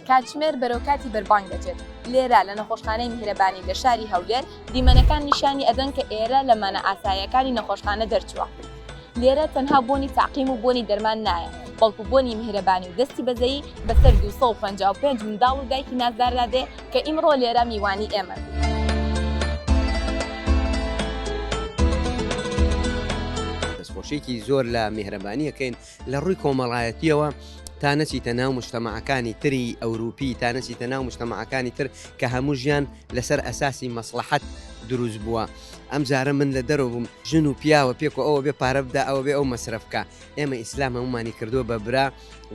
کاتژمێر بەرەو کاتی بەربانگ دەچێت. لێرە لە نەخۆشخانەی میهرەبانی لە شاری هەولێر دیمەنەکان نیشانی ئەدەن کە ئێرە لە مانا ئاساییەکانی نەخۆشخانە دەرچووە. لێرە تەنها بۆنی تەعقیم و بۆنی دەرمان نایە، بەڵکو بۆنی میهرەبانی و دەستی بەزەیی بەسەر 255 منداڵ و دایکی نازداردا دێ کە ئیمڕۆ لێرە میوانی ئێمەن. دەستخۆشیەکی زۆر لە میهرەبانی ئەکەین لە ڕووی کۆمەڵایەتیەوە تا نەچیتە ناو مجتەمەعەکانی تری ئەوروپی تا نەچیتە ناو مجتەمەعەکانی تر کە هەموو ژیان لەسەر ئەساسی مەسڵەحەت دروست بووە ئەم جارە من لە دەرەوە بووم ژن و پیاوە پێکەوە ئەوە بێ پارە بدا ئەوە بێ ئەو مەسرەف بکا ئێمە ئیسلام هەموومانی کردووە بە برا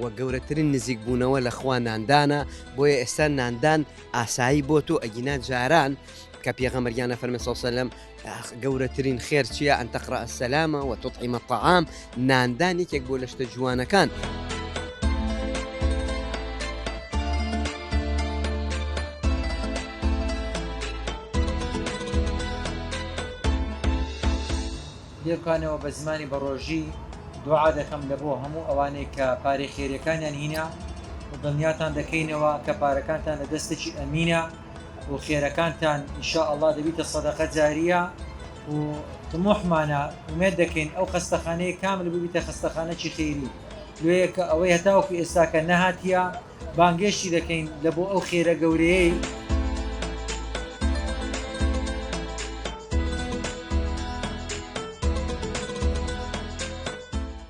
و گەورەترین نزیک بوونەوە لە خوا ناندانە بۆیە ئێستا ناندان ئاسایی بۆ تۆ ئەگینا جاران کە پێغەمبەر گیان ئەفەرمێ صلی سەلەم گەورەترین خێر چییە ئەن تقرأ السلام وتطعم الطعام ناندان یەکێک بۆ لە شتە جوانەکان. لێبکانەوە بە زمانی بەڕۆژی دوعا دەکەم لە بۆ هەموو ئەوانەی کە پارەی خێریەکانیان هینا و دڵنیاتان دەکەینەوە کە پارەکانتان لە دەستێکی ئەمینە و خێرەکانتان ان شاء اللە دەبیتە سەدەقە جاریە و تموحمانە ئومێد دەکەین ئەو خەستەخانەیە کامل ببیتە خەستەخانەکی خێری لۆیە کە ئەوەی هەتاوەکو ئێستاکە نەهاتیە بانگێشتی دەکەین لە بۆ ئەو خێرە گەورەیەی.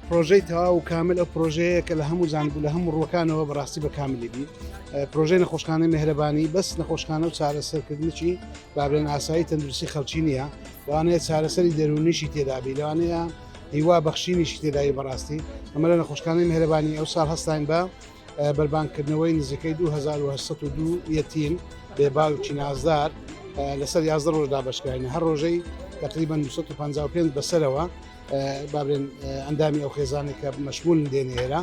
پرۆژەی تەواو و کامل ئەو پرۆژەیە کە لە هەموو جانب و لە هەموو ڕووەکانەوە بەڕاستی بە کاملی بی پرۆژەی نەخۆشخانەی مهرەبانی بەس نەخۆشخانە و چارەسەرکردنی بابرێن ئاسایی تەندروستی خەڵکی نییە لەوانەیە چارەسەری دەروونیشی تێدابی لەوانەیە هیوا بەخشینیشی تێدایی بەڕاستی ئەمە لە نەخۆشخانەی مهرەبانی ئەو ساڵ هەستاین بە بەربانگکردنەوەی نزیکەی 2802 یەتیم بێ باوکی نازدار لەسەر 11 ڕۆژ دابەشکراین هەر ڕۆژەی تقریبا 255 بەسەرەوە بابرێن ئەندامی ئەو خێزانێک کە مەشمولن دێنە ئێرە.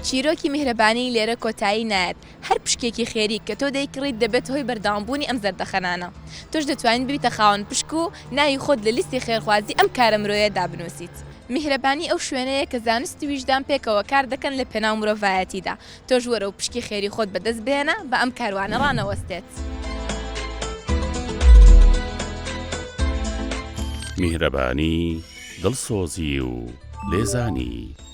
چیرۆکی میهرەبانی لێرە کۆتایی نایەت، هەر پشکێکی خێری کە تۆ دەیکڕیت دەبێتە هۆی بەردەوامبوونی ئەم زەردەخەنانە. تۆش دەتوانیت ببیتە خاوەن پشک و ناوی خۆت لە لیستی خێرخوازی ئەم کارە مرۆیەدا بنووسیت. میهرەبانی ئەو شوێنەیە کە زانست و ویژدان پێکەوە کار دەکەن لە پێناو مرۆڤایەتیدا. تۆش وەرە و پشکی خێری خۆت بەدەست بهێنە با ئەم کاروانە ڕانەوەستێت. میهرەبانی، دڵسۆزی و لێزانی.